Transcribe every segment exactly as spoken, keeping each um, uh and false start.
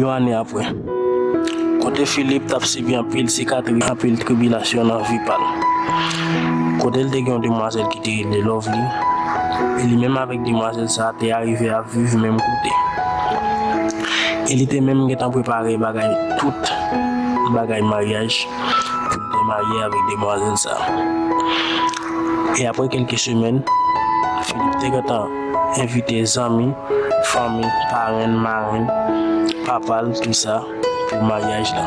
Yon ane apre, kote Philippe t ap sibi anpil sikatris, anpil tribilasyon nan vi pa l. Kote l te gen yon demwazèl ki te rele Lovely, e li menm avèk demwazèl sa a te arive ap viv menm kote. E li te menm gentan prepare bagay, tout bagay maryaj, pou l te marye avèk demwazèl sa a. E apre kèlke semèn, Philippe te gentan envite zanmi, fanmi, parenn, marenn, papa l, tout sa, pou maryaj la.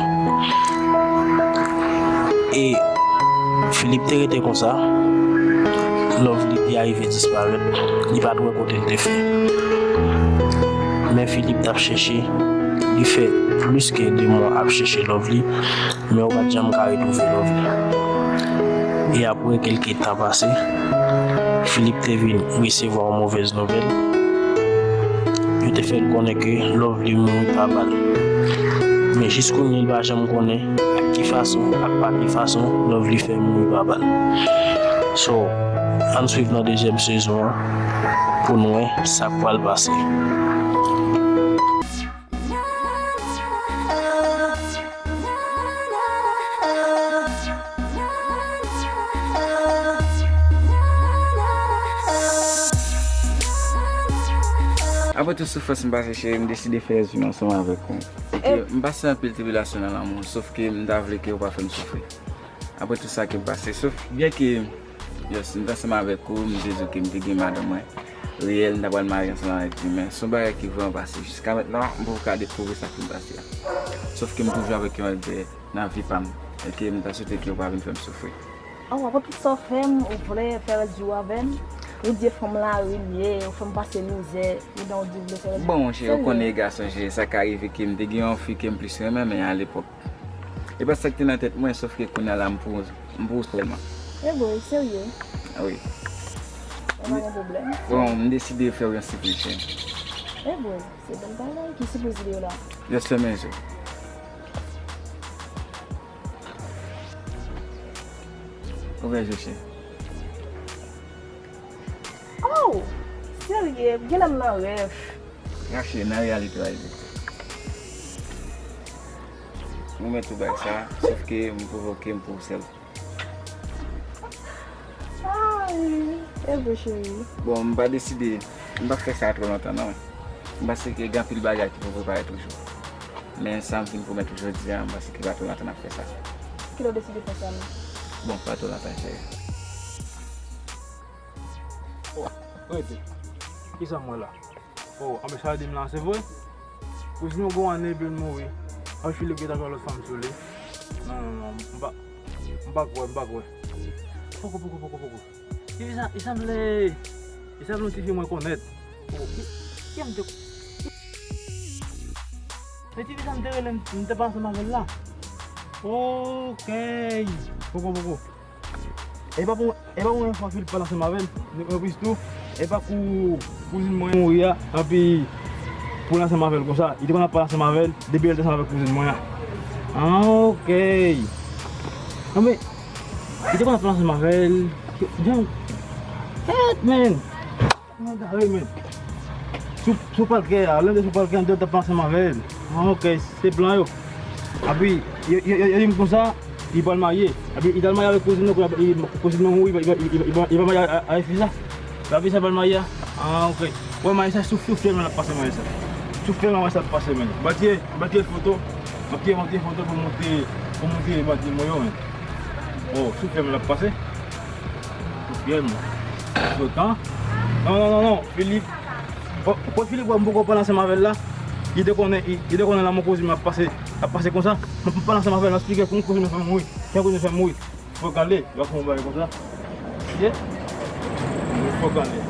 E Philippe te rete konsa, Lovely te arive disparèt, li pa t wè kote l te fè. Men Philippe t ap chèche, li fè plis ke de mwa ap chèche Lovely, men ou pa t janm ka retwouve Lovely. E apre kèlke tan pase, Philippe te vin resevwa yon movèz nouvèl. Yo te fè l konnen ke Lovely mouri pa bal. Men jis kounye a, li pa janm konnen ak ki fason, ak pa ki fason Lovely fè mouri pa bal. So, ann swiv nan dezyèm sezon an pou n wè sa k pral pase. Apre tout soufrans m pase, cheri, m deside fè yon ansanm avèk ou. E ke m pase anpil tribilasyon nan lanmou, sof ke m ta vle ke ou pa fè m soufri. Apre tout sa ke m pase, sof byen ke, yes, m te ansanm avèk ou, m te di w ke m te gen madanm mwen reyèl, m ta pral marye ansanm avèk li, men se yon bagay ki vrèman pase. Jiska mentnan, m poko ka dekouvri sa ki pase a. Sof ke m toujou avèk yon règrè nan vi pa m, e ke m ta swete ke ou pa vin fè m soufri. Aw, apre tout sa w fè m, ou vle fè rèl di w avè m? Ou di e fanm lari m ye, ou fè m pase mizè, ou dan ou di w vle fè rèl di w. Bon, cheri, ou konnen gason, cheri, sa ka rive ke m te gen yon fi ke m plis renmen, men alepòk. E pa sa k te nan tèt mwen, sof ke kounye a la m pou, m pou ou sèlman. E vre, serye? Wi. Pa gen pwoblèm. Bon, m deside fè w yon sipriz, cheri. E vre, se bèl bagay. Ki sipriz li ye la? Just fèmen je w. Ouvè je w, cheri. Oh! Serye, genlè m nan rèv. Rache, nan reyalite w rive. Ou mèt tou bay sa, sof ke m pwovoke m pou ou sèl. Ay, e vre, cheri. Bon, m pa deside, m p ap fè sa twò lontan, non. M panse ke gen anpil bagay ki pou prepare toujou. Men sa m fin pwomèt ou jodi a, m panse ke pa twò lontan n ap fè sa. Kilè w deside fè sa, non? Bon, pa twò lontan, cheri. Oh, rete. Kisa m wè la? Oh, anben sa di m la, se vre? Kouzin ou gon ane epi l mouri. Anben Philippe gentan jwenn lòt fanm sou li. Non, non, non, m pa, m pa kwè, m pa kwè. Poko, poko, poko, poko. Li sa, li sanble, li sanble yon tifi mwen konèt. Oh, ki, ki m te, se tifi sa m te rele, m te pale ansanm avè l la. Ok. Poko, poko. E pa pou, e pa pou mwen fwa Philippe pale ansanm avè l, anplis tou, e pa kou kouzin mwen mouri a, anpi pou l ansanm avè l konsa, li te konn ap pale ansanm avè l, depi lè l te ansanm avèk kouzin mwen an. Ah, ok. Anben, li te konn ap pale ansanm avè l, jan, kèt, men. Mwen gare, men. Sou, sou palkè a, lè m te sou palkè an, m t ap pale ansanm avè l. Ah, ok, se blan yo. Epi, yo, yo, yo, yo di m konsa, li pral marye. Epi, li t al marye avèk kouzin nou, kouzin mwen mouri, li pa, li pa, li pa, li pa, li pa marye a, avèk fi sa. Epi, sa pral marye a. Ah, ok. Wè, marye sa, sou, sou fèm nan l ap pase marye sa. Sou fèm nan marye sa ap pase, men. Batye, batye foto. M ap tire, m ap tire foto pou montre, pou montre batye mwen yo, men. Oh, sou fèm nan l ap pase. Sou fèm. Frekan. Non, non, non, non. Philippe. Bon, kot Philippe wè m poko pale ansanm avè l la, li te konnen, li, li te konnen lanmou kouzin mwen ap pase, ap pase konsa. M, m pale ansanm avè l, m eksplike kouzin mwen fè mouri. Jan kouzin fè mouri. Frekan li, yo ap fè yon bagay konsa. Ye? Frekan li.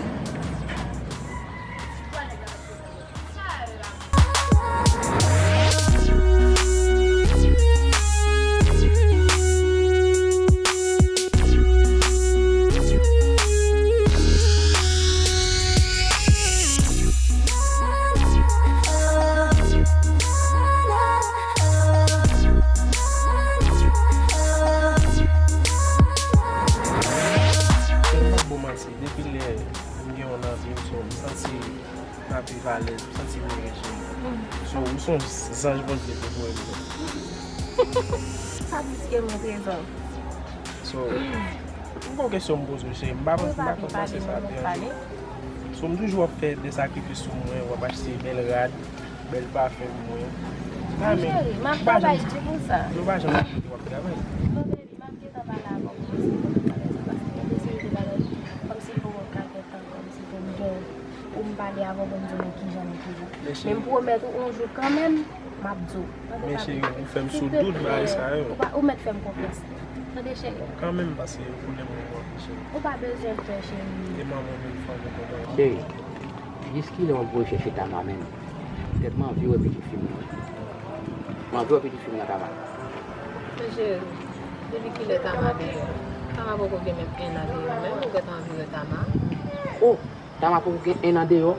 Tèlman bon, Manti, depi lè Se yon zanj Bondye te voye m. Sa plis ke mwen prezan. So, m gon kesyon m poze w, cheri. M pa, m pa konn panse sa te anyen. So, m toujou ap fè de sakrifis sou mwen, w ap achte bèl rad, bèl pafen pou mwen. Wi, cheri, m ap travay di pou sa. Nou pa janm achte w ap travay. M ap gentan pale avè w pou mwen, si w konn pale sa, paske mwen te sou de bagay, kòmsi pou mwen ka gentan, kòmsi pou m gen, pou m pale avè w, pou m di w men kijan, men kijan. Men m pwomèt ou yon jou kanmenm, m ap di w. Tande, papi. Men cheri, ou fè m sou dout bagay sa yo. Ou pa, ou mèt fè m konfyans. Tande, cheri. Kanmenm, paske ou konnen m renmen w anpil, cheri. Ou pa bezwen pè, cheri. E manman vin fanm ou kontan. Cheri, jiskilè w ap voye chèche Tama menm? Petèt m anvi wè pitit fi m nan. M anvi wè pitit fi m nan, Tama. Men cheri, depi kilè Tama deyò? Tama poko gen menm en an deyò, menm ou gentan anvi wè Tama. Oh! Tama poko gen en an deyò.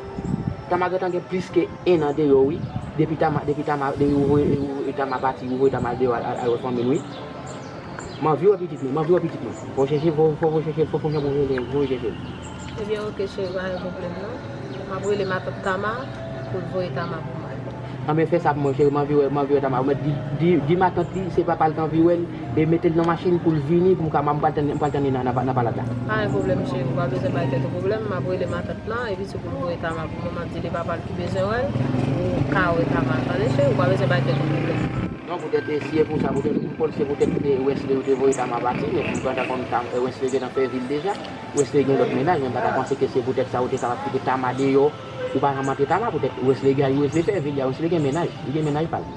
Tama gentan gen plis ke en an deyò, wi. Depi Tama, depi Tama, depi ou voye, ou, ou, Tama pati, ou voye Tama al deyò al, al, al wè fanmi l, wi. M anvi wè pitit mwen, m anvi wè pitit mwen. Fò w chèche, fò, fò, fò w chèche l, fò, fò w voye, voye chèche l. Ebyen, oke, cheri, pa gen pwoblèm, non. M ap rele matant Tama pou l voye Tama pou mwen. Anben, fè sa pou mwen, cheri, m anvi wè, m anvi wè Tama. Ou mèt di, di, di matant li, se papa l k anvi wè l, e mete l nan machin pou l vini, pou m ka, m pral tann, m pral tann li nan, nan, nan palad la. Pa gen pwoblèm, cheri, ou pa bezwen bay tèt ou pwoblèm, m ap rele matant lan, epi se pou l voye Tama pou mwen, m ap di li papa l ki bezwen wè l, ou ka wè Tama, tande, cheri, ou pa bezwen bay tèt ou pwoblèm. Non, poutèt, e, si e pou sa, poutèt, m konn se poutèt, e, Wesley ou te voye Tama pati, men m pa ta konn Tam-, e, Wesley gentan fè vi l deja. Wesley gen lòt mennaj, men m pa ta panse ke se poutèt sa ou te kapab kite Tama deyò. Ou pa janm antre Tama, poutèt Wesley gen, Wesley fè vi l, Wesley gen mennaj, li gen mennaj pa l.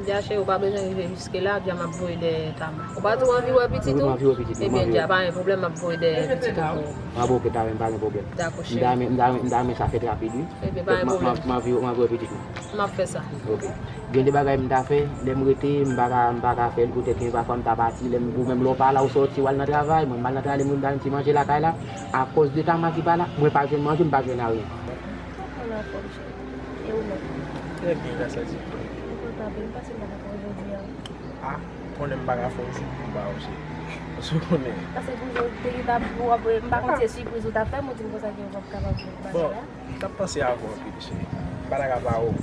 Dja cheri, ou pa bezwen rive jiske la, dja m ap voye dèyè Tama. Ou pa di w anvi wè pitit ou? Wi, m anvi wè pitit mwen, m anvi wè. Ebyen, dja pa gen pwoblèm, m ap voye dèyè pitit ou pou ou. An, oke, ta, pa gen pwoblèm. Dakò, cheri. M ta renmen, m ta renmen, m ta renmen sa fèt rapid, wi. Ebyen, pa gen pwoblèm. M anvi, m anvi wè pitit mwen. M ap fè sa. Oke. Gen de bagay m ta fè, lè m rete, m pa ka, m pa ka fè l, poutèt gen pafwa m ta pati, lè m, ou menm lè w pa la, ou sòti, w al nan travay, mwen m al nan travay, lè m rive m ta jwenn ti manje lakay la, akòz de Tama ki pa la, mwen pa jwenn manje, m pa jwenn anyen. Ou anfòm, cheri. E ou menm? Trè byen, gras a Dye. M kontan anpil, m panse m pa ka fè w jodi a. A, ou konnen m pa ka fè w jou pou m pa wè w, cheri. Paske ou konnen. Paske pou jodi a, w ap, m pa konn se sipriz ou t ap fè m, ou di m konsa ke w p ap kapab jwenn bagay la. Bon. M t ap panse avè w anpil, cheri. M pa t ka pa wè w.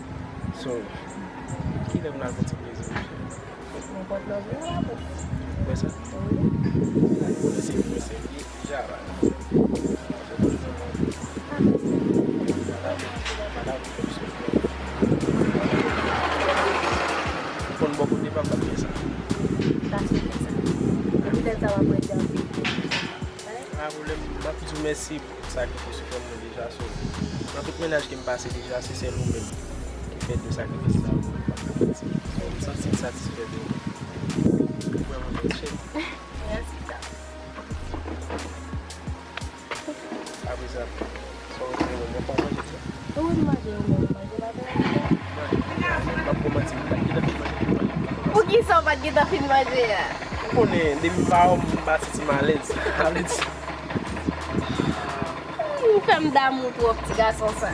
So, kilè pou n al fè ti plezi, cheri? Nenpòt lè w vle, m la pou ou. Ou kwè sa? Wi. Mèsi, mèsi. Deja, la. Ou konn bò kote pa m, m ap fè sa. M ta swete sa. Petèt sa w ap regrèt anpil. Pa gen pwoblèm, m ap di w mèsi. Sakrifis ou fè pou mwen deja, so, nan tout mennaj ke m pase deja, se sèl ou menm ki fè de sakrifis sa pou mwen, m p ap ka manti. So, m santi m satisfè de ou. Ou vrèman bèl, cheri. Mèsi, sa. Apre sa, sa w di mwen, mwen fè w manje, sa? Wi, m manje, ou menm, ou manje la, manje. M ap ba w manti, m pa t gentan fin manje, m pa t gentan fin manje. Poukisa w pa t gentan fin manje a? Ou konnen, depi m pa wè w, m pa santi m alèz. Sa vle di, ou fè m damou twòp, ti gason sa.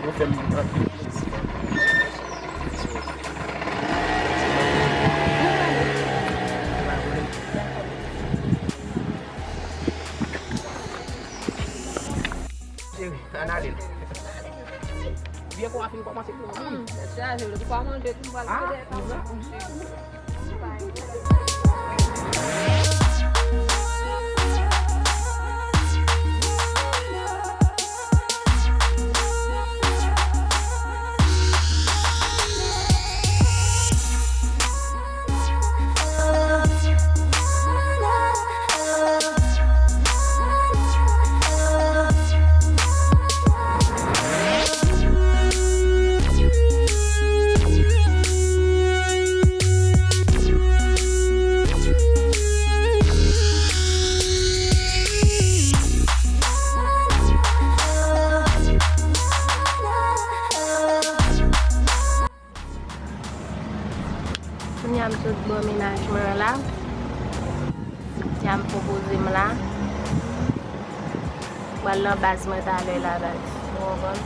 Ou fè m anpil plezi. Cheri, ann ale. Vye kou a fin kòmanse pou mwen. Hmm, tèt chaje, ou pa manje tou, m pral fè dèyè tan mwen. Kounye a m sot bò mennaj mwen an la. Kounye a m popoze m la. Pral nan baz mwen talè la, baz. Ou konprann?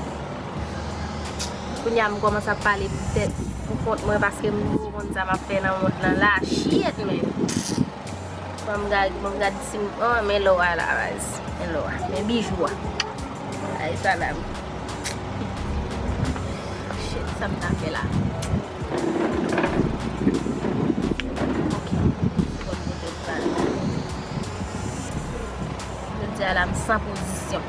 Kounye a m kòmanse ap pale pou tèt, pou kont mwen, paske m poko konn sa m ap fè nan mond lan la. Shit, man. Ban m gad, ban m gad si m, oh, men lò a la, baz. Men lò a. Men bijou a. Ay, sa la. Sa m ta fè la. Ok. Bon, m mete l pral. Jodi a la, m san pozisyon.